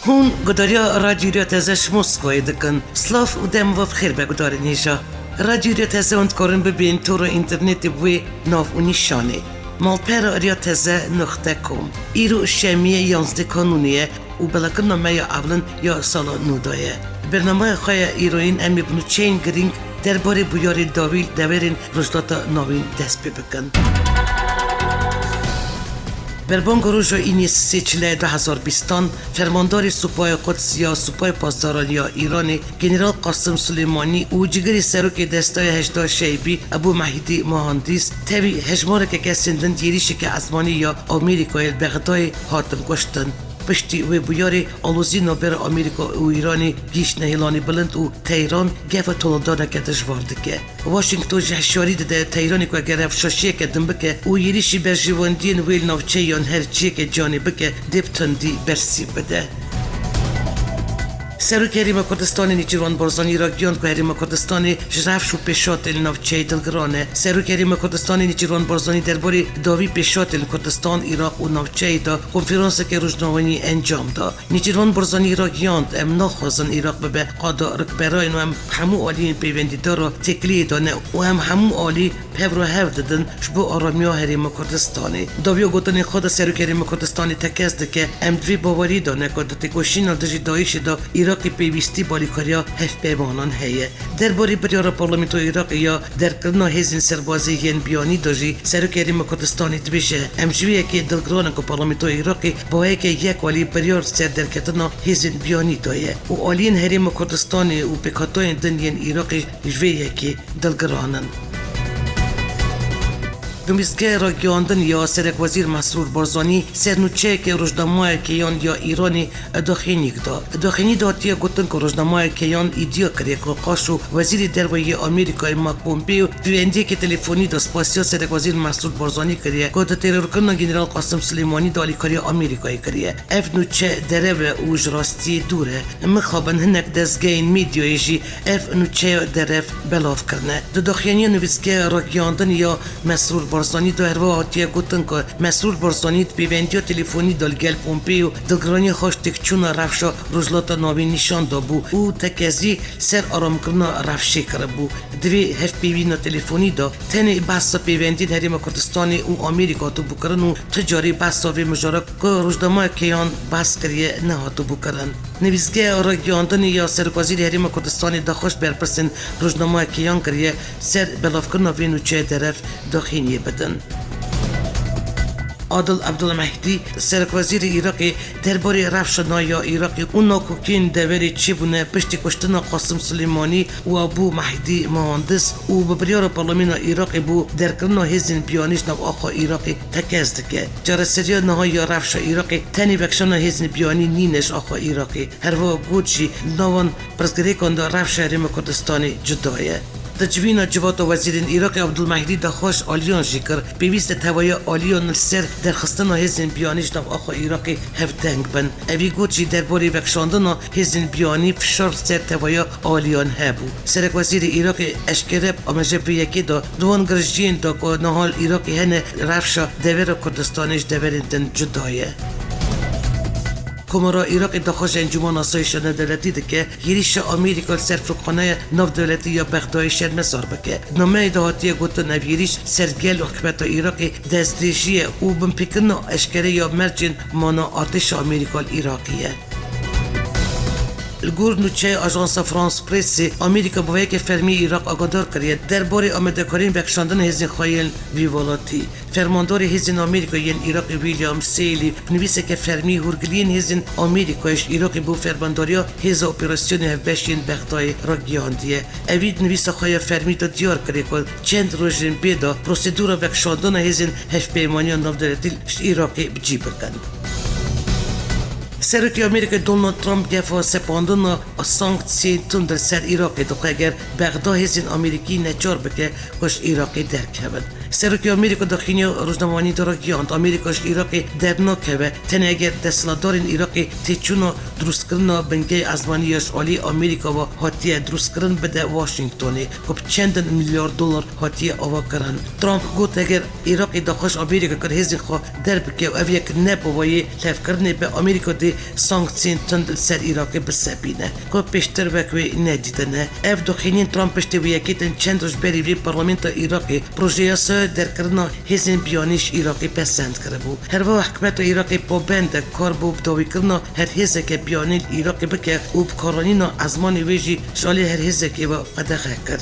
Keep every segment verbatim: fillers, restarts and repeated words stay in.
Hûn gudariya Radyo Rêya Teze ji Moskowayê dikin. Silav û dem we bi xêr be gudarên hêja. Radyo Rêya Teze hûn dikarin bibên tora înternetê bi wê nav û nîşanê: malpera rêya teze nuqte com. Îro şemiyê yanzdeh Kanûnê ye û belakirina me ya ewlin ya sala nû de ye. Bernameya xwe ya îroyîn em ê bi nûçeyên girîng derbarê bûyerê dawî li deverên Rojhilata Navîn dest pê bikin. Berbanga roja înê sisê çile du hezar bîstan, fermandarê Supayê Quds ya Supayê Pasdaran ya Îranê, General Qasim Sulêmanî û cigirê serokê Destayê Heşda Şeybî, Ebû Mehdî Muhandîs, tevî hejmareke kesên din di êrîşeke ezmanî ya Amerîkayê li Bexdayê hatin kuştin. Piştî wê bûyerê, alozî navbera Amerîka û Îranê gihîşt nihêlanî bilind û Tehran gefa toledaneke dijwar dike. Washington jî hişyarî dide Tehranê ku eger ev şaşiyeke din bike û êrîşî berjewendiyên wê li navçeyê yan her cihekê cihanê bike, dê bi tundî bersîv bide. Serokê Herêma Kurdistanê Nêçîrvan Barzanî ragihand ku Herêma Kurdistanê ji rewş û pêşhatên li navçeyê dilgiran e. Serokê Herêma Kurdistanê Nêçîrvan Barzanî derbarê dawî pêşhatên li Kurdistan, Iraq û navçeyê de konferanseke rojnamevanî encam da. Nêçîrvan Barzanî ragihand, em naxwazin Iraq bibe qada rikberayên û em bi hemû aliyên pêvendîdar re têkiliyê de ne û em hemû alî bi hev re hev didin ji bo aramiya Herêma Kurdistanê. Dawiya gotinên xwe de Serokê Herêma Kurdistanê tekez dike, em di vê bawerî de ne ku di têkoşîna dijî DAIŞê de Iraqê pêwîstî bi alîkariya hevpeymanan heye. Derbarê biryara Parlamentoya Iraqê ya derkirina hêzên serbazî yên biyanî de jî Serokê Herêma Kurdistanê dibêje, em ji vê yekê dilgiran in ku Parlamentoya Iraqê bi wayeke yek alî biryar ser derketina hêzên biyanî daye û aliyên Herêma Kurdistanê û pêkhateyên din yên Iraqê ji vê yekê dilgiran in. Nivîsgeha ragihandin ya Serekwezîr Mesrûr Barzanî ser nûçeyeke rojnameya Keyan ya Îranê daxuyaniyek da. Daxuyaniyê de hatiye gotin ku rojnameya Keyan îdia kiriye ku qaşo Wezîrê Derve yê Amerîkayê Mike Pompeo pêwendiyeke telefonî de spasiya Serekwezîr Mesrûr Barzanî kiriye ku di terorkirina General Qasim Sulêmanî de alîkariya Amerîkayê kiriye. Ev nûçe derev e û ji rastiyê dûr e. Mixabin hinek dezgehên medyayê jî ev nûçeya derev belav kirine. Di daxuyaniya nivîsgeha ragihandinê ya Mesrûr Barzanî de herwiha hatiye gotin ku Mesrûr Barzanî di pêvendiya telefonî de li gel Pompeo dilgiraniya xwe ji têkçûna rewşa Rojhilata Navîn nîşan dabû û tekezî ser aramkirina rewşê kiribû. Di vê hevpeyvîna telefonî de tenê behsa pêvendiyên Herêma Kurdistanê û Amerîka hatibû kirin û ti carî behsa vê mijara ku rojnameya Keyan behs kiriye nehatibû kirin. Nivîsgeha ragihandinê ya Serokwezîrê Herêma Kurdistanê daxwaz berpirsên rojnameya Keyan kiriye ser belavkirina vê nûçeyê derev daxuyaniyê bidin. Adil Abdulmehdî, Serokwezîrê Iraqê, derbarê rewşa nayê ya Iraqê û nakokiyên deverê çêbûne piştî kuştina Qasim Sulêmanî û Ebû Mehdî Muhandis û bi biryara Parlemêna Iraqê bo derkirina hêzên biyanî ji nav axa Iraqê tekez dike. Çareseriya niha ya rewşa Iraqê tenê vekişandina hêzên biyanî nîne ji axa Iraqê. Herwiha got jî, di nav van pirsgirêkan de rewşa Herêma Kurdistanê cuda ye. Di civîna Civata Wezîrên Iraqê Abdulmehdî daxwaz ji aliyan jî kir, pêwîst e tevahiya aliyan li ser derxistina hêzên biyanî ji nav axa Iraqê hevdeng bin. Evî got jî, derbarê vekişandina hêzên biyanî fişar li ser tevahiya aliyan hebû. Serekwezîrê Iraqê eşkere bi amaje vê yekê de di wan girjiyên de ku niha li Iraqê hene rewşa devera Kurdistanê ji deverên din cuda ye. Komara Iraqê daxwaz ji Encûmena Asayîşa Navdewletî dike, hêrîşa Amerîka li ser firokxaneya navdewletî ya Bexdayê şermezar bike. Di nameyê de hatiye gotin, ev hêrîş ser gel û hikûmeta Iraqê destdirêjî ye û binpêkirina eşkere ya mercên mana artêşa Amerîka li Iraqê ye. Li gor nûçeyê Ajansa France Presse, Amerîka bi veyeke fermî Iraq agadar kiriye derbarê amadekariyên vekişandina hêzên xwe yên vî welatî. Fermandarê hêzên Amerîka yên Iraqê William Seylî bi nivîseke fermî hûrgiliyên hêzên Amerîkayê ji Iraqê bo fermandariya hêza operasyonê hevbeş yên Bexdayê ragihandiye. Evî di nivîsa xwe ya fermî de diyar kiriye ku çend rojên bê de prosedûra vekişandina hêzên Hevpeymaniya Navdewletî ji Iraqê bi cî bikin. Serokê Amerîkayê Donald Trump gefa sepandina sanksiyên tund li ser Iraqê dixwe, eger Bexda hêzên Amerîkî neçar bike ku ji Iraqê derkevin. Serokê Amerîka daxuyaniya rojnamevanî de ragihand, Amerîka ji Iraqê dernakeve, tenê eger desthilatdarên Iraqê têçûna dirustkirina bingehê ezmanî ya ji alî Amerîka ve hatiye dirustkirin bide Washingtonê, ku bi çendin milyar dolar hatiye avakirin. Trump got, eger Iraqê daxwaz ji Amerîka kir hêzên xwe derbike û ev yek ne bi wayê levkirinê be, Amerîka dê sanksiyên tund li ser Iraqê bisepîne, ku pêştir wek wê nedîtine. Ev daxuyaniyên Trump piştî wê yekê tên çend roj berî vê parlamentoya Iraqê projeya yasaya derkirina hêzên biyanî ji Iraqê pesend kiribû. Her wiha hikûmeta Iraqê pabend e kar bo bi dawîkirina her hêzeke biyanî li Iraqê bike û bi karanîna ezmanê wê jî ji alî her hêzekê ve qedexe kir.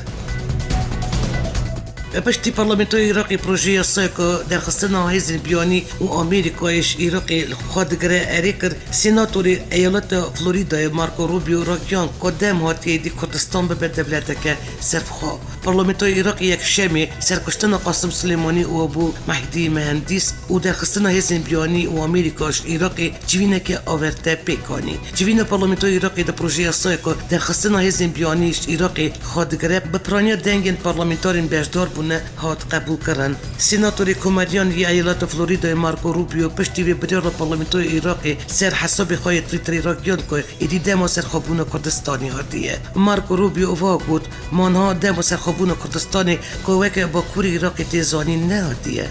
Piştî parlamentoya Iraqê projeya yasayeke derxistina hêzên biyanî û Amerîkayê ji Iraqê li xwe digire erê kir, senatorê eyaleta Floridayê Marco Rubio ragihand ku dem hatiye êdî Kurdistan bibe dewleteke serbixwe. Parlamentoya Iraqê yekşemê serkuştina Qasim Silêmanî û Ebû Mehdî Mehendîs û derxistina hêzên biyanî û Amerîka ji Iraqê civîneke averte pêk anî. Civîna parlamentoya Iraqê di projeya yasayeke derxistina hêzên biyanî ji Iraqê xwe digire, bi piraniya dengên parlamenterên beşdar bûne hat qebûlkirin. Senatorê komeriyan yê eyaleta Floridayê Marco Rubio piştî vê biryara parlamentoya Iraqê ser hesabê xwe yê Twitterê ragihand ku êdî dema serxwebûna Kurdistanê hatiye. Marco Rubio va got, Ma niha dema serxwebûna Kurdistanê ku weke Bakurê Iraqê tê zanîn nehatiye.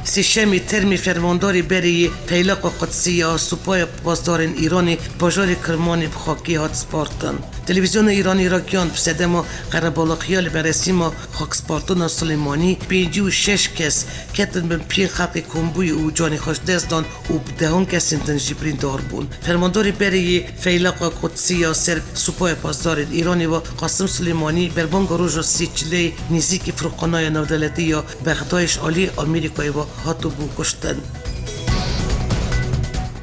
Sêşemê termê fermandarê berê yê Feylaqa Qudsî ya Supaya Pasdarên Îranê bajarê Kirmanê bi xakê hat spartin. Televîzyona Îranê ragihand, bi sedema qerebalaxiya li merasîma xakspartina Silêmanî pêncî û şeş kes ketin bin piyên xelkê kombûyî û canê xwe ji dest dan û bi dehan kesên din jî birîndar bûn. Fermandarê berê yê Feylaqa Qudsî ya ser Supaya Pasdarên Îranê ve Qasim Silêmanî berbanga roja sêçileyê nêzîkî firokexaneya navdewletî ya Bexdayê ji alî Amerîkayê ve hatibû kuştin.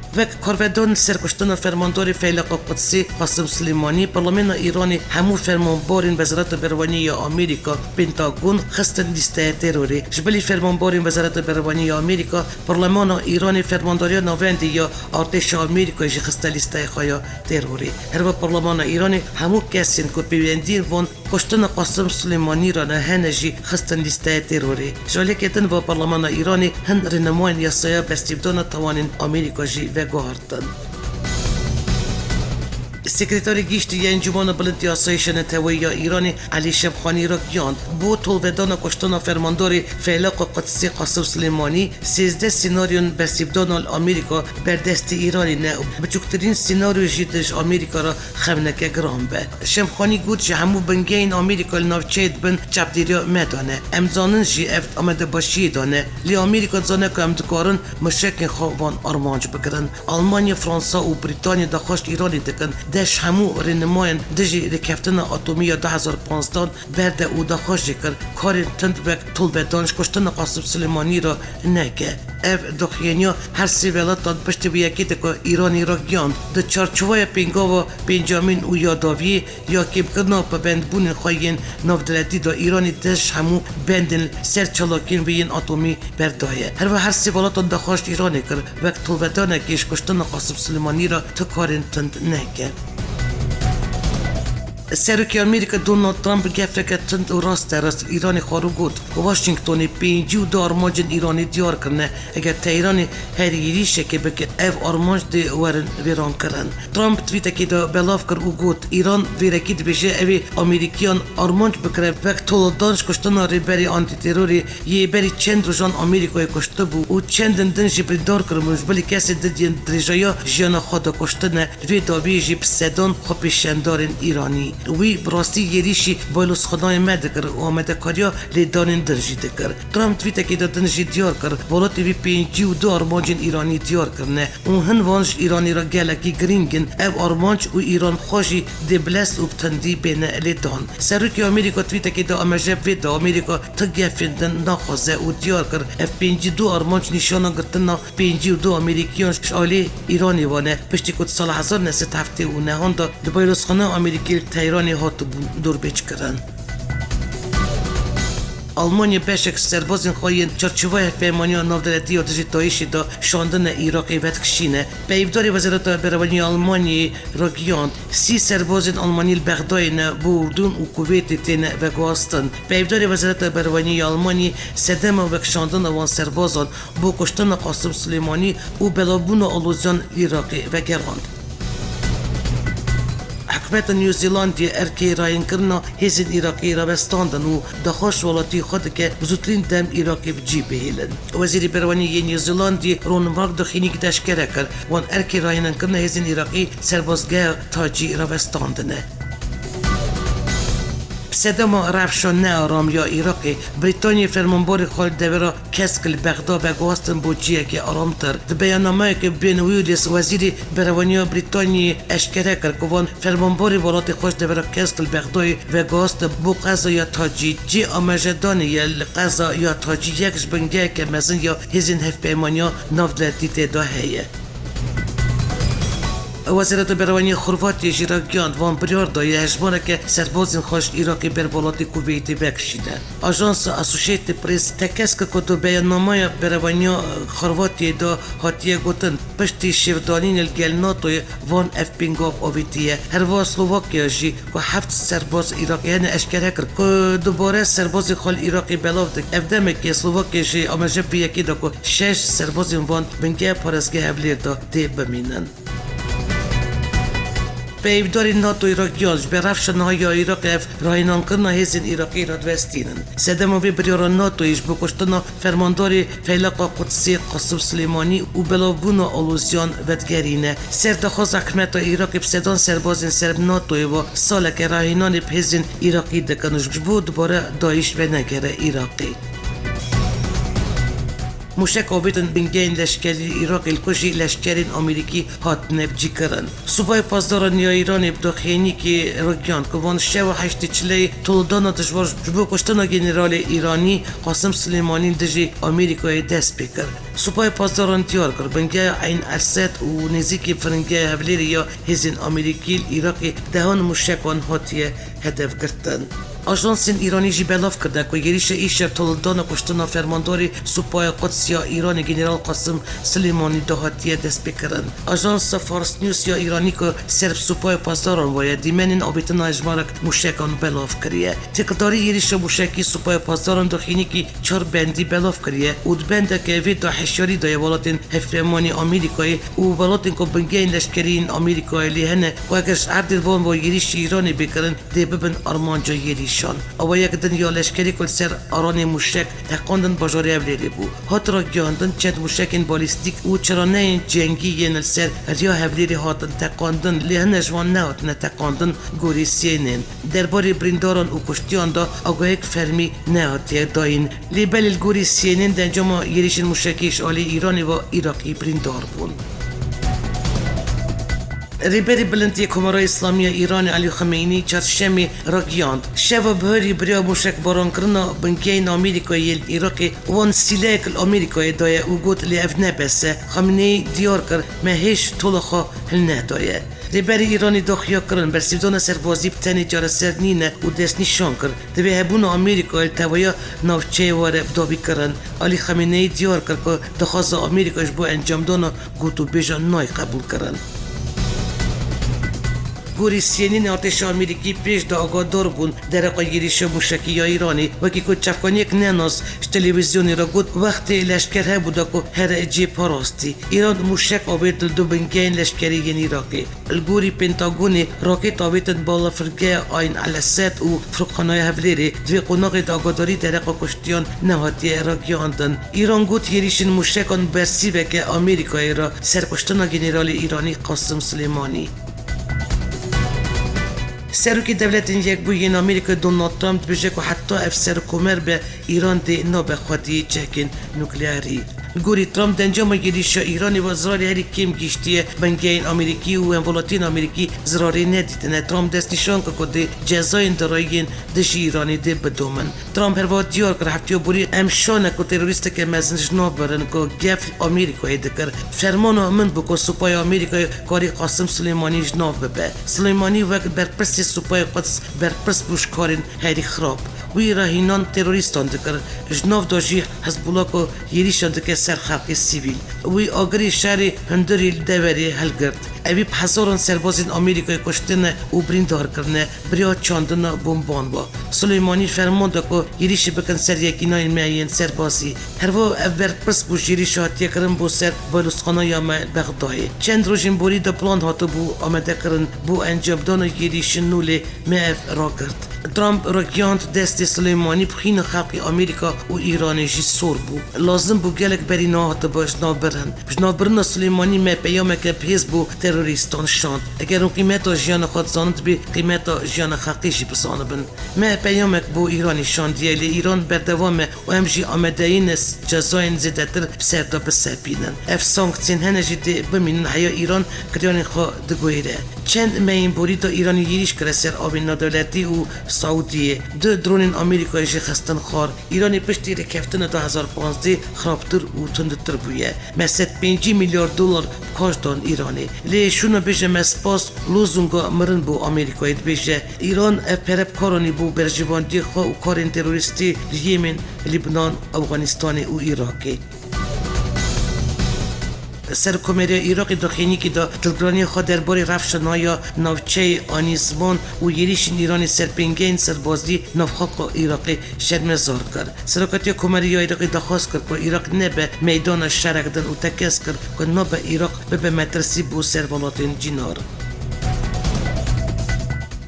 Wek karvedan serkuştina fermandarê Feylaqa Qudsî Qasim Silêmanî, Parlemena Îranê hemû fermanbarên Wezareta Berevaniyê ya Amerîka, Pentagon, xistin lîsteya terorê. Ji bilî fermanbarên Wezareta Berevaniyê ya Amerîka, Parlemana Îranê fermandariya navendî ya artêşa Amerîkayê jî xiste lîsteya xwe ya terorê. Herwe Parlemana Îranê hemû kesên ku peywendiyên van kuştina Qasim Silêmanî re ne hene jî xistin lîsteya terorê. Ji aliyekê din ve Parlemana Îranê hin rênimayên yasaya bersîvdana tawanên Amerîka jî veguhartin. Sekreterê Giştî yê Encûmena Bilind ya Asayişa Neteweyî ya Îranê Elî Şemxanî ragihand, bo tolvedana kuştina fermandarê Feylaqa Qudsî Qasim Silêmanî, sêzdeh senaryon bersîvdana li Amerîka ber destê Îranê ne û biçûktirîn senaryo jî dê ji Amerîka re xewneke giran be. Şemxanî got, ji hemû bingehên Amerîka li navçeyê di bin çavdêriya me de ne. Em dizanin jî ev amadebaşiyê de ne. Lê Amerîka dizane ku em dikarin muşekên xwe van armanc bigirin. Almanya, Fransa û Brîtanya daxwaz ji Îranê dikin, dest ji hemû rênimayên dijî rêkeftina atomî ya du hezar panzdeh berde û daxwaz jê kir, karên tund wek tolvedan ji kuştina Qasim Silêmanî re neke. Ev daxuyaniya her sê welatan piştî vê yekê de ku Îranê ragihand, di çarçoveya pêngava pêncemîn û ya dawiyê ya kêmkirina pabendbûnên xwe yên navdewletî de Îranê dest ji hemû bendên li ser çalakiyên wê yên atomî berdaye. Herwiha her sê welatan daxwaz ji Îranê kir, wek tolvedanekê ji kuştina Qasim Silêmanî re tu karên tund neke. Serokê Amerîka Donald Trump gefeke tund û rasterast li Îranê xwar û got, Washingtonê pêncî û du armancên Îranê diyar kirine, eger Tehranê her êrîşekê bike, ev armanc dê werin wêrankirin. Trump twîtekê de belav kir û got, Îran vêrekî dibêje ew ê Amerîkiyan armanc bikire, wek toldan ji kuştina rêberê antîterorê yê berî çend rojan Amerîkayê kuştibû û çendin din jî birîndar kiribûn, ji bilî kesên din yên dirêjaya jiyana xwe de kuştine, li vê dawiyê jî bi sedan xwepêşandarên Îranî. Wî bi rastî êrîşî baylozxaneyên me dikir û amadekariya lêdanên din jî dikir. Trump twîtekê de din jî diyar kir, welatê wî pêncî û du armancên Îranî diyar kirine û hin van ji Îranê re gelekî girîng in. Ev armanc û Îran xwe jî dê bi lez û bi tundî bêne lêdan. Serokê Amerîka twîtekê de amêje vê de Amerîka ti gefên din naxwaze û diyar kir, ev pêncî du armanc nîşana girtina pêncî û du Amerîkiyan ji alî Îranê ve ne, piştî ku di sala hezar neh sed heftê û nehan de di bayrozxaneya Amerîkî li Tehranê hatibûn dorbêçkirin. Almanya beşek ji serbazên xwe yên çarçoveya hevpeymaniya navdewletî ya dijî DAIŞ'ê de şandine Iraqê vedikişîne. Peyvdarê Wezareta Berevaniyê ya Almanyayê ragihand, sî serbazên Almanî li Bexdayê ne, bo Urdun û Kuvêtê têne veguhastin. Peyvdarê Wezareta Berevaniyê ya Almanyayê sedema wekşandina wan serbazan bo kuştina Qasim Silêmanî û belavbûna aloziyan li Iraqê vegerand. Hikûmeta New Zealandê erkê rayînkirina hêzên Iraqî rawestandin û daxwaz ji welatiyê xwe dike bi zûtirîn dem Iraqê bi cî bihêlin. Wezîrê Berewanî yê New Zealandê Ron Mark di xînîkî de eşkere kir, wan erkê rayînkirina hêzên Iraqî serbazgeha Tacî rawestandine. Sedema rewşa nearam ya Iraqê, Brîtanyayê fermanbarê xwe li devera Kesk li Bexda veguhastin bo cihekê aramtir. Di beyannameyekê Ben Wallace, wezîrê berevaniya Brîtanyayê eşkere kir ku van fermanbarê welatê xwe ji devera Kesk li Bexdayê veguhastin bo qeza ya Tacî. Cihê amajedanê ye li qeza ya Tacî yek ji bingeheke mezin ya hêzên hevpeymaniya navdewletî tê de heye. Wezareta Berevaniyê Xorvatiyê jî ragihand, van biryar daye hejmareke serbazên xwe ji Iraqê ber welatê Kuveytê vekişîne. Ajansa Associated Press tekez kir ku di beyannameya berevaniya Xorvatiyê de hatiye gotin, piştî şêvdanînê li gel NATOyê van ev pêngav avêtiye. Herwiha Slovakiya jî ku heft serbaz Iraqê hene eşkere kir ku dubare serbazên xwe li Iraqê belav dikin. Ev demekê Slovakiya jî amaje pê yekê da ku şeş serbazên wan bingeh parêzgeha Hevlêr de dê bimînin. Peyvdarên NATOyê ragihand, ji ber rewşa niha ya Iraqê ev rahînankirina hêzên Iraqî radivestînin. Sedema vê biryara NATOyê ji bo kuştina fermandarê Feyleqa Qudsê Qasim Silêmanî û belavbûna aloziyan vedigerîne. Ser daxwaza hikûmeta Iraqê bi sedan serbazên serb NATOyê ve saleke rahînanê bi hêzên Iraqî dikin ji bo dubare DAIŞ venegere Iraqê. Mûşek avêtin bingehên leşkerî Iraqê li ku jî leşkerên Amerîkî hatine bicîkirin. Subayê Pasdaran ya Îranê bi doxînîkê ragihand ku van şeva heştê çileyê toldana dijwar ji bo kuştina generalê Îranî Qasim Silêmanî li dijî Amerîkayê dest pê kir. Subayê Pasdaran diyar kir, bingeya Eyn Esed û nêzîkî firingeya Hevlêrê ya hêzên Amerîkî li Iraqê dehan mûşekan hatiye hedef girtin. Ajansên Îranî jî belav kirine ku êrîşa îşev toldana kuştina fermandarê Supaya Quds ya Îranê General Qasim Silêmanî de hatiye destpêkirin. Ajansa Fars News ya Îranî ku ser bi Supaya Pasdaran ve ye, dîmenên avêtina hejmarek mûşekan belav kiriye. Têkildarî êrîşa mûşekî Supaya Pasdaran doxînîkî çar bendî belav kiriye û di bendeke vê de hişyarî daye welatên hevpeymanê Amerîkayê û welatên ku bingehên leşkerî yên Amerîkayê lê hene ku eger ji erdên van ve êrîşî Îranê bê kirin, dê bibin armanca êrîşan. Awayek din ya leşkerî ku li ser aranê mûşek teqandin bajarê Hevlêrê bû. Hat ragihandin, çend mûşekên balîstîk û çaraneyên cengî yên li ser riya Hevlêrê hatin teqandin, lê hine ji wan nehatine teqandin, gorî C N N. Derbarê birîndaran û kuştiyan de agahiyek fermî nehatiye dayîn. Lê belê li gorî C N N di encama êrîşên mûşekî ji alî Îranê ve Iraqî birîndar bûn. Rêberê Bilind yê Komara Îslamî ya Îranê Elî Ximeynî çarşemê ragihand, şeva biharî biriya mûşekbarankirina bingehên Amerîkayê yên Iraqê wan sîleyek li Amerîkayê daye û got, lê ev ne bes e. Ximeynî diyar kir, me hêj tola xwe hilnedaye. Rêberê Îranê daxuya kirin, bersîvdana serbazî bi tenê çareser nîne û destnîşan kir, divê hebûna Amerîkayê li tevahiya navçeyê were bidawîkirin. Alî Xameneî diyar kir ku daxwaza Amerîka ji bo encamdana gotûbêjan nayê qebûlkirin. Gorî C N N, artêşa Amerîkî pêş de agadar bûn dereqa êrîşa mûşekî ya Îranê, wekî ku çavkaniyek nenas ji televîzyonê re got, wextê leşker hebû da ku here cê parastî. Îran mûşek avêt li du bingehên leşkerî yên Iraqê. Li gorî Pentagonê, rakêt avêtin balafirgeha Ayn el Esed û firokxaneya Hevlêrê. Di vê qonaxê de agadarî dereqa kuştiyan nehatiye ragihandin. Îran got, êrîşên mûşekan bersîveke Amerîkayê re ser kuştina generalê Îranî Qasim Silêmanî. Serokê Dewletên Yekbûyî yên Amerîkayê Donald Trump dibêje ku heta ev serokkomer be, Îran dê nabe xwediyê çekên nukleerî. Li gorî Trump, di encama êrîşa Îranê ve zirarê herî kêm gihîştiye bingehên Amerîkî û hemwelatiyên Amerîkî zirarê nedîtine. Trump destnîşan kir ku dê cezayên dirayî yên dijî Îranê dê bidomin. Trump herwiha diyar kir, heftiya borî em şanek ku terorîsteke mezin ji nav birin ku gef li Amerîkayê dikir. Fermana min bû ku Supaya Amerîkayê karî Qasim Silêmanî ji nav bibe. Silêmanî wek berpirsê Supayê Quds berpirs bû ji karên herî xirab. Wî rahînan terorîstan dikir, ji nav de jî Hizbûla ku êrîşan dike ser xelkê sivîl. Wî agirê şerê hundirî li deverê hilgirt. Evî bi hezaran serbazên Amerîkayê kuştine û birîndar kirine, bi rêya çandina bomban ve. Suleymanî ferman da ku êrîşê bikin ser yekînayên me yên serbazî. Herwiha ev berpirs bû ji êrîşa hatiye kirin bo ser balozxaneya me Bexdayê. Çend rojên borî de plan hatibû amadekirin bo encamdana êrîşên nû, lê me ev ragirt. Trump ragihand destê Suleymanî bi xwîna xelkê Amerîka û Îranê jî sor bû. Lazim bû gelek berî nehatibe ji nav birin. Ji nav birina Suleymanî me peyameke bihêz bo terorîstan şand. Eger hûn qîmeta jiyana xwe dizanibin, dibê qîmeta jiyana xelkê jî bizanibin. Me peyamek bo Îranê şandiye, lê Îran berdewam e û em jî amadeyî ne cezayên zêdetir bi ser de bisepînin. Ev sanksiyên hene jî dê bimînin heya Îran kiryarên xwe diguhêre. Çend mehên borî de Îranê êrîş kire ser avên navdewletî û Saûdiyê. Du dronên Amerîkayê jî xistin xar. Îranê piştî rêkeftina du hezar pazdeh xirabtir û tundtir bûye. Me sed pêncî milyar dolar bi kaş dan Îranê. Lê şûna bêje me spas, lozunga mirin bo Amerîkayê dibêje. Îran ev pere bi kar anî bo berjewendiyê xwe û karên terorîstî li Yemên, Libnan, Efxanistanê û Iraqê. Serokkomariya Iraqê di xênîkê de dilgiraniya xwe derbarê rewşa naya navçeyê anî ziman û êrîşên Îranê ser pingehên serbazî navxaka Iraqê şermezar kir. Serokatiya Komeriya Iraqê daxwaz kir ku Iraq nebe meydana şerek din û tekez kir ku nabe Iraq bibe metirsî bo ser welatên cînar.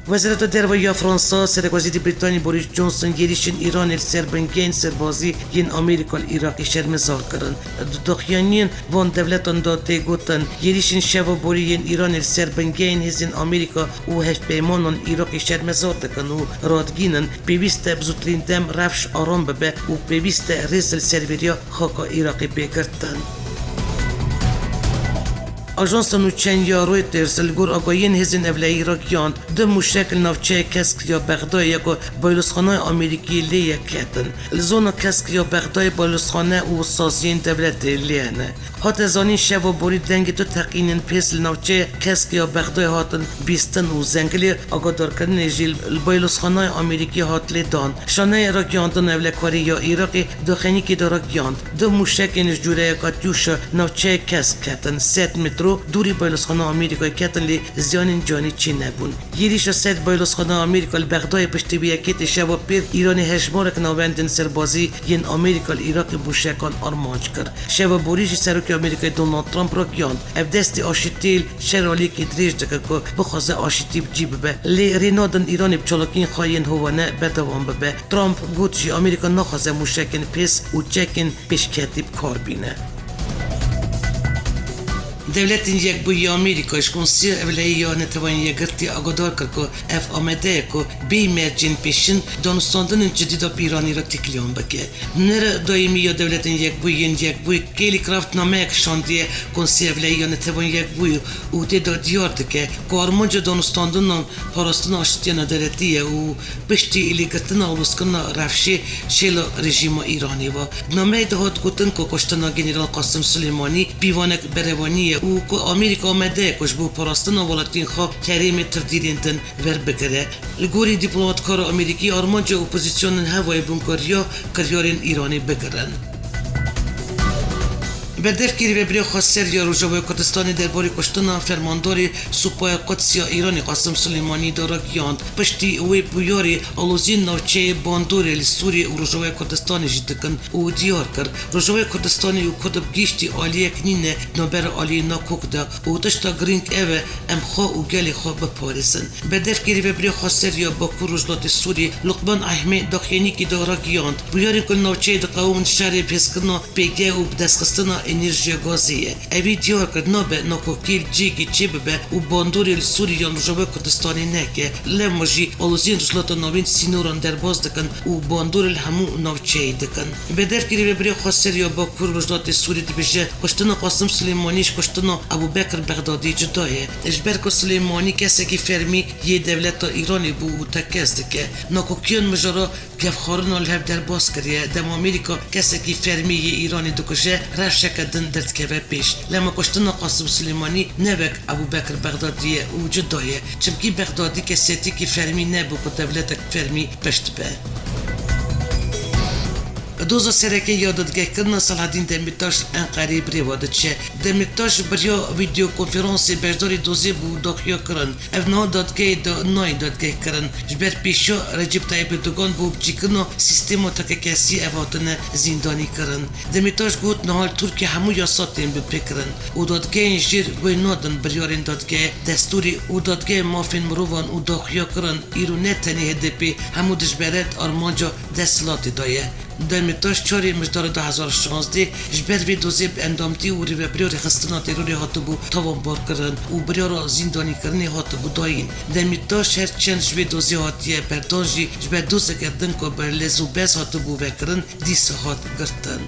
Wezareta Derve ya Fransa, Serokwezîrê Brîtanî Boris Johnson êrîşên Îranê li ser bingehên serbazî yên Amerîka li Iraqê şermezar kirin. Di daxuyaniyên van dewletan de tê gotin, êrîşên şeva borî yên Îranê li ser bingehên hêzên Amerîka û hevpeymanan Iraqê şermezar dikin û radgînin, pêwîst e bi zûtirîn dem rewş aram bibe û pêwîst e rêz li serveriya xaka Iraqê bê girtin. Ajansa nûçeyan ya Reuters li gor agahiyên hêzên ewlehiyî ragihand, du mûşek li navçeya Kesk ya Bexdayê ya ku balozxaneya Amerîkî lê ye ketin. Li zona Kesk ya Bexdayê balozxane û saziyên dewletê lê hene. Hate zanîn, şeva borî dengê du teqînên pês li navçeya Kesk ya Bexdayê hatin bîstin û zengilê agadarkirinê jî li balozxaneya Amerîkî hat lê dan. Şaneyê ragihandina ewlekarî ya Iraqê di xênîkê de ragihand, du mûşekên ji cûreya Katyûşa navçeya Kesk ketin, sed metro dûrî balozxaneya Amerîkayê ketin, lê ziyanên canî çênebûn. Êrîşa ser balozxaneya Amerîka li Bexdayê piştî vê yekê tê şeva pêr Îranê hejmarek navendên serbazî yên Amerîka li Iraqê mûşekan armanc kir. Şeva borî jî Serokê Amerîkayê Donald Trump ragihand, ev destê aşîtiyê li şer aliyekî dirêj dike ku bixwaze aşîtî bi cî bibe. Lê rê nadin Îranê bi çalakiyên xwe yên hovane berdewam bibe. Trump got jî Amerîka naxwaze mûşekên pês û çekên pêşketî bi kar bîne. Dewletên Yekbûyî ya Amerîka ji Konseya Ewlehiyê ya Neteweyên Yekgirtî agodar kir ku ev amade ye ku bêyî mercên pêşin danûstandinên cidî de bi Îranê re têkiliyan bike. Nûnera dayîmî ya Dewletên Yekbûyî yên Yekbûyî Kelly Craft nameyek şandiye Konseya Ewlehiyê ya Neteweyên Yekbûyî û tê de diyar dike ku armanca danûstandinan parastina aşîtiya navdewletî ye û piştî lêgirtina û lozkirina rewşê şêla rejîma Îranê ve. Di nameyê de hat gotin ku kuştina General Qasim Sulêmanî pîvanek berevanî ye û ku Amerîka amade ye ku ji bo parastina welatiyên xwe herêmê tirdîrên din werbigire. Li gorî dîplomatkara Amerîkî, armanca opozîsyonên hevayê bûnkariya kiryarên Îranê bigirin. Berdevkê Rêveberiya Xweser ya Rojavaya Kurdistanê derbarê kuştina fermandarê Supaya Quds ya Îranê Qasim Sulêmanî de ragihand, piştî wê bûyerê aloziyên navçeyê bandorê li Sûriyê û Rojavaya Kurdistanê jî dikin û diyar kir, Rojavaya Kurdistanê û Kurd bi giştî aliyek nîne di navbera aliyên NAKOK de û tişta girîng ev e, em xwe û gelê xwe biparêzin. Berdevkê Rêveberiya Xweser ya Bakur Rojhilatê Sûriyê Luqman Ehmê daxuyaniyekî de ragihand, bûyerên ku li navçeyê diqewimin şerê bi hêzkirina pêge û bi destxistina enerjiya gazê ye. Evî diyar kir, nabe nakokiyê li cihekî çêbibe û bandorê li Sûriyê yan Rojavaya Kurdistanê neke. Lema jî aloziyên Rojhilata Navîn sînoran derbas dikin û bandorê li hemû navçeyê dikin. Berdevkê Rêveberiya Xweser ya Bakur Rojhilatê Sûriyê dibêje, kuştina Qasim Sulêmanî ji kuştina Ebû Bekir Bexdadî cuda ye. Ji ber ku Sulêmanî kesekî fermî yê dewleta Îranê bû û tekez dike. Nakokiyan mijara kevxwarina li hev derbas kiriye. Dema Amerîka kesekî fermî yê Îranê dikuje, rewşeke din derdikeve pêş. Lema kuştina Qasim Sulêmanî ne wek Ebû Bekir Bexdadî ye û cuda ye. Çimkî Bexdadî kesiyetiyekî fermî nebû ku dewletek fermî pişt be. Doza sereke ya dadgehkirina Selahedîn Demîrtaş Enqereyê birêve diçe. Demîrtaş bi riya vîdeokonferansê beşdarî dozê bû û daxuya kirin. Ev niha dadgehê da nayê dadgehkirin. Ji ber pêşiya Recep Tayyip Erdogan bo bicîkirina sîstema tekekesî ev hatine zîndanî kirin. Demîrtaş got, niha li Tirkiye hemû yasa tên bipêkirin û dadgehên jêr guh nadin biryarên dadgehê destûrî û dadgehê mafên mirovan û daxuya kirin, îro ne tenê H D P hemû dijberet armanca desthilatê de ye. Demîrtaş çarê Mijdara du hezar şazdeh ji ber vê dozê bi endamtî û rêvebiriya rêxistina terorê hatibû tawanbarkirin û biryara zîndanîkirinê hatibû dayîn. Demîrtaş her çend ji vê dozê hatiye berdan jî ji ber dozeke din ku bi lez û bez hatibû vekirin, dîsa hat girtin.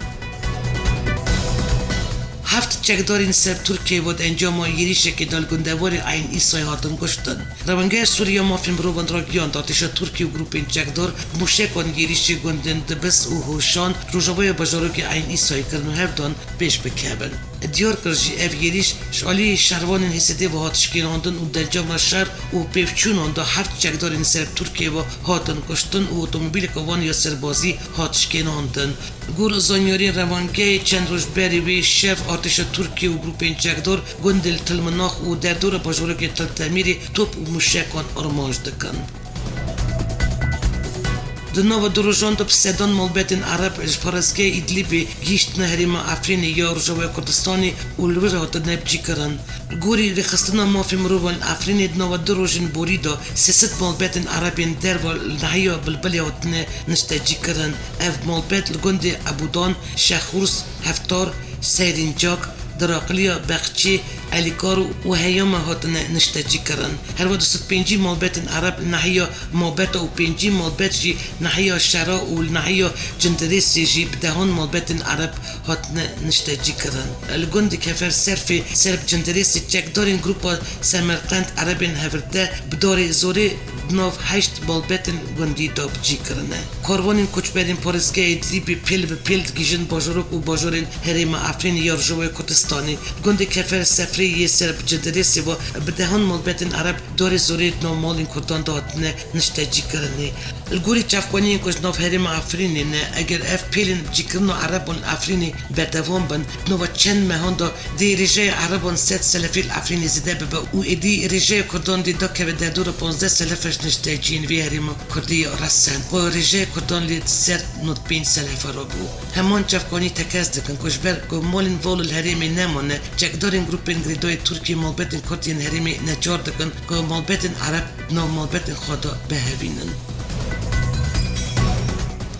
Heft çekdarên ser Tirkiyeyê ve di encama êrîşekê de li gundewarê Eyn Îsayê hatin kuştin. Rewengeyê Sûrî ya Mafên Mirovan ragihand, artêşa Tirkiyê û grûpên çekdar bi mûşekan êrîşê gundên Dibis û Hûşan rojavaya bajarokê Eyn Îsayê kirin û hev dan pêş bikevin. Diyar kir jî, ev êrîş ji alî şervanên H S D ve hat şikênandin û di encama şer û pêvçûnan de heft çekdarên ser Tirkiyeyê ve hatin kuştin û otomobîleke wan ya serbazî hat şikênandin. Gor zanyariyên rewangeyê, çend roj berî wê şev artêşa Tirkiyê û grûpên çekdar gundê li Til Minax û derdora bajarokê Til Temîrê top û mûşekan armanc dikin. Di nava du rojan de bi sedan malbetên Ereb ji parêzgeha Îdlîbê gihîştine herêma Efrînê ya Rojavaya Kurdistanê û li wir hatine bicîkirin. Gorî rêxistina mafê mirovan li Efrînê di nava du rojên borî de sê sed malbetên Erebên derve li nahiya Bilbilê hatine niştecîkirin. Ev malbet li gundê Ebûdan, Şexûrs, Heftar, Seyrîncak, Diraqliya, Bexçê, Elîkar û Heyama hatine niştecîkirin. Herwiha du sed pêncî malbetên Ereb li nahiya Mabeta û pêncî malbet jî nahiya Şera û li nahiya Cindirêsê jî bi dehan malbetên Ereb hatine niştecîkirin. Li gundê Kefer Serfê ser bi Cindirêsê çekdarên grûpa Semerqend Erebên Hevirde bi darê zorê di nav heşt malbetên gundî de bicî kirine. Karwanên koçberên parêzgeha Îdlîbê pêl bi pêl digihîjin bajarok û bajarên herêma Efrînê ya Rojavaya Kurdistanê. Gundê Kefer Sefrê yê ser bi Cindirêsê ve bi dehan malbetên Ereb darê zorê di nav malên Kurdan de hatine niştecîkirinê. Li gorî çavkaniyên ku ji nav herêma Efrînê ne, eger ev pêlên bicîkirina Ereban li Efrînê berdewam bin, di nava çend mehan de dê rêjeya Ereban sed selefî li Efrînê zêde bibe û êdî rêjeya Kurdan dê dakeve derdora panzdeh selefe ji nişteciyên vê herêma Kurdî ya resen. Ku rêjeya Kurdan lê di ser nod pênc selefe re bû. Heman çavkanî tekez dikin ku ji ber ku malên Valo li herêmê nemane, çekdarên grûpên girêdayî Tirkiyê malbetên Kurd yên herêmê neçar dikin ku malbetên Ereb di nav malbetên xwe de bihevînin.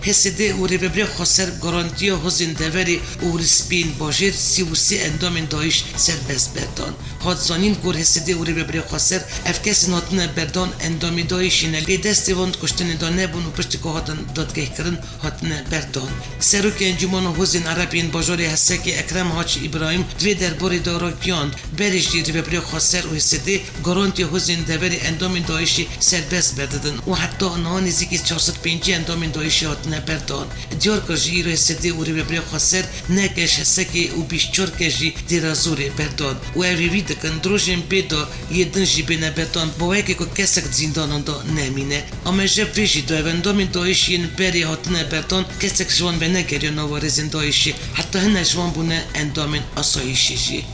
H S D û Rêvebirê Xweser garantiya hozên deverê û li Spîn bajêr sî û sê endamên DAIŞ serbest berdan. Hat zanîn, gor H S D û Rêvebirê Xweser ev kesên hatine berdan endamê DAIŞê ne, lê destê wan di kuştinê de nebûn û piştî ku hatin dadgehkirin, hatine berdan. Serokê Encûmena Hozên Ereb yên bajarê Hesekê Ekrem Hac Îbrahîm di vê derbarê de ragihand, berê jî Rêvebirê Xweser û H S D garantiya hozên deverê endamên DAIŞê serbest berdidin û heta niha nêzîkî çar sed pêncî endamên DAIŞê hatine berdan. Diyar kir jî îro H S D û Rêvebirê Xweser neh kes ji Hesekê û bîst çar kes jî Dêra Zorê berdan û ev hêvî dikin di rojên bê de yê din jî bêne berdan, bo weke ku kesek di zîndanan de nemîne. Ameje vê jî da, ev endamên DAIŞ yên berê hatine berdan, kesek ji wan venegeriya nava rêzên DAIŞê, heta hinek ji wan bûne endamên asayîşê jî.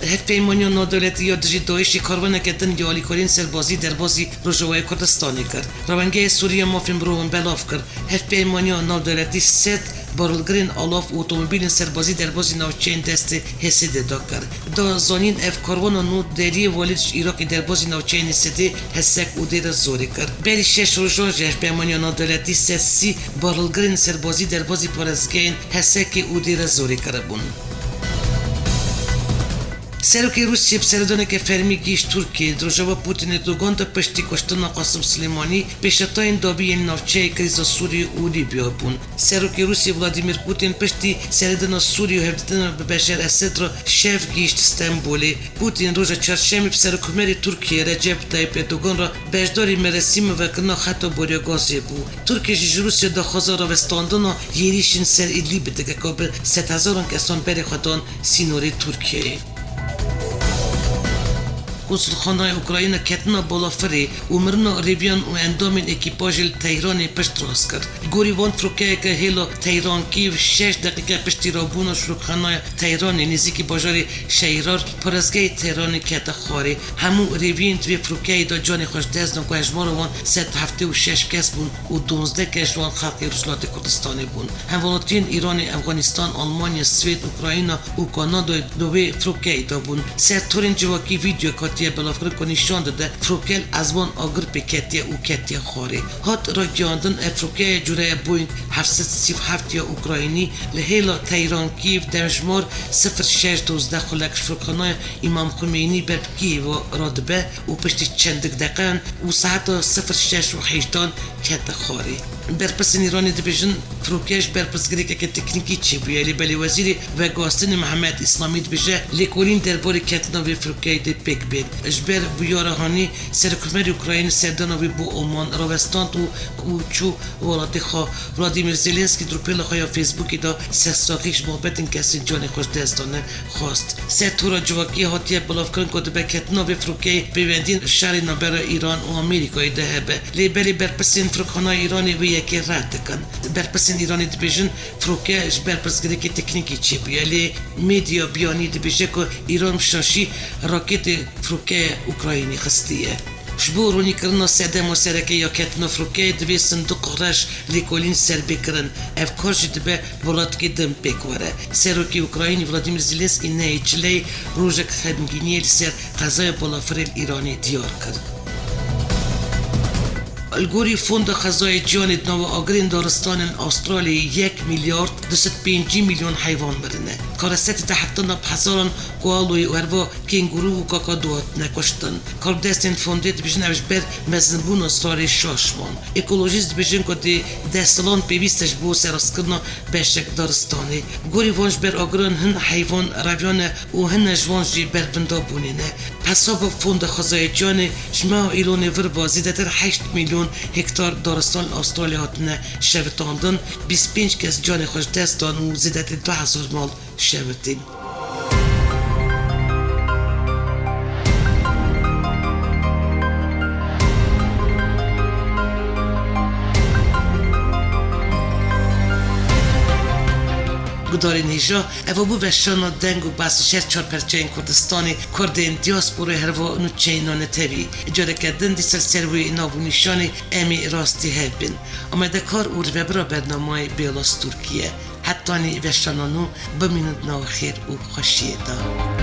Hevpeymaniya Navdewletî ya dijî DAIŞê karwaneke din ya alîkariyên serbazî derbazî Rojavayê Kurdistanê kir. Rewengeyê Sûriya Mafên Mirovan belav kir, Hevpeymaniya Navdewletî sed barhilgirên alav û otomobîlên serbazî derbazî navçeyên destê H S D de kir. Da zanîn, ev karwana nû deriyê welêt ji Iraqê derbazî navçeyên H S D, Hesek û Dêra Zorê kir. Berî şeş rojan jî Hevpeymaniya Navdewletî sed sî barhilgirên serbazî derbazî parêzgehên Hesekê û Dêra Zorê kiribûn. Serokê Rûsiyê bi seredaneke fermî gihîşt Tirkiyeyê. Di rojeva Putin Erdogan de piştî kuştina Qasim Silêmanî, pêşetayên dabî yên navçeyê krîza Sûriyê û Lîbya bûn. Serokê Rûsiyê Vladimir Putin piştî seredana Sûriyê û hevdîtina bi Beşar Esed re şev gihîşt Stenbolê. Putin roja çarşemê bi Serokkomarê Tirkiyê Recep Tayyip Erdogan re beşdarî meresîma vekirina xeta boriya gazê bû. Tirkiye jî ji Rûsya daxwaza rawestandina êrîşên ser Îdlîbê dike ku bi sedhezaran kesan berê xwe dan sînorê Tirkiyeyê. Konsulxanaya Ukrayna ketina balafirê û mirina rêviyan û endamên ekîpajê li Tehranê piştrast kir. Gorî van firokeyeke hêla Tehran-Kîv şeş deqîqe piştî rabûna firokxanaya Tehranê nêzîkî bajarê Şehîrar parêzgehê Tehranê kete xwarê. Hemû rêviyên di vê firokeyê de canê xwe ji dest dan ku hejmara wan sed heftê û şeş kes bûn û duwazdeh kes ji wan xelkê Rojhilatê Kurdistanê bûn. Hemwelatiyên Îranê, Efxanistan, Almanya, Swêd, Ukrayna û Kanadayê di wê firokeyê de bûn. Ser torên civakî vîdeoyek hatiye belavkirin ku nîşan dide firoke li ezwan agir pê ketiye û ketiye xwarê. Hat ragihandin, ev firokeya cureyê Boeing heft sed sî û heft ya Ukraynî li hêla Tehran-Kîv demjimar sifir şeş dozdeh xulek ji firokxanaya Îmam Xumeynî ber bi Kîevê radibe û piştî çendik deqan û saeta sifir şeş û hejdan kete xwarê. Berpirsên Îranê dibêjin, firoke ji ber pirsgirêkeke teknîkî çêbûye, lê belê wezîrê veguhastinê Mihemed Îslamî dibêje, lêkolîn derbarê ketina vê firokeyê dê pêk bên. Ji ber bûyera hanê, Serokkomarê Ukraynê serdana wî bo Oman ravestand û û çû welatê xwe. Vladimir Zelensky di rûpêla xwe ya Facebookê de sersaxî ji babetên kesên canê xwe ji dest dane xwest. Ser tora civakî hatiye belavkirin ku dibe ketina vê firokeyê pêwendiyên şerê navbera Îran û Amerîkayê de hebe. Lê belê berpirsên firokxanaya Îranê wê yekê red dikin. Berpirsên Îranê dibêjin firoke ji ber pirsgirêkê teknîkî çêbûye. Lê medya biyanî dibêje ku Îran bi şaşî raketê firokeya Ukraynî xistiye. Ji bo ronîkirina sedema sereke ya ketina firokeyê divê sindiqa reş lêkolîn serbê kirin. Ev kar jî dibe welatekî din pêk were. Serokê Ukraynî Vladimir Zelensky nehê çileyê rojek xemgîniyê li ser qezaya balafirê li Îranê diyar kir. Li gorî Fonda Xwezayê Cîhanê di nava agirên daristanên Astraliyê yek milyar du sed pêncî milyon heywan mirine. Karesetê de heftana bi hezaran koaloyê û herva kengûrû û kakadu hatine kuştin. Karbidestên fondê dibêjin ev ji ber mezinbûna zarê şaş man. Ekolojîst dibêjin ku di deh salan pêwîst e ji bo serastkirina beşek daristanê. Gorî van ji ber agiran hin heyvan reviyane û hine ji wan jî berfinda bûnê ne. Hesaba Fonda Xwezayê Cîhanê ji meha Îlonê vir ve zêdetir heşt milyon hektar daristan li Astralya hatine şevitandin, bîst pênc kes canê xwe ji dest dan û zêdetir du hezar mal şevitin. Gudarên hêja, eva bû veşana deng û behs ji her çar perçeyên Kurdistanê, Kurdên, diasporayê herva nûçeyên netewî. Careke din dîsa li ser wê nav û nîşanê em ê rastî hev bin. Amadekar û rêvebira bernamayê Bêlas Tirkiye. Hetanî veşana nû, bimînin di nava xêr û xweşiyê de.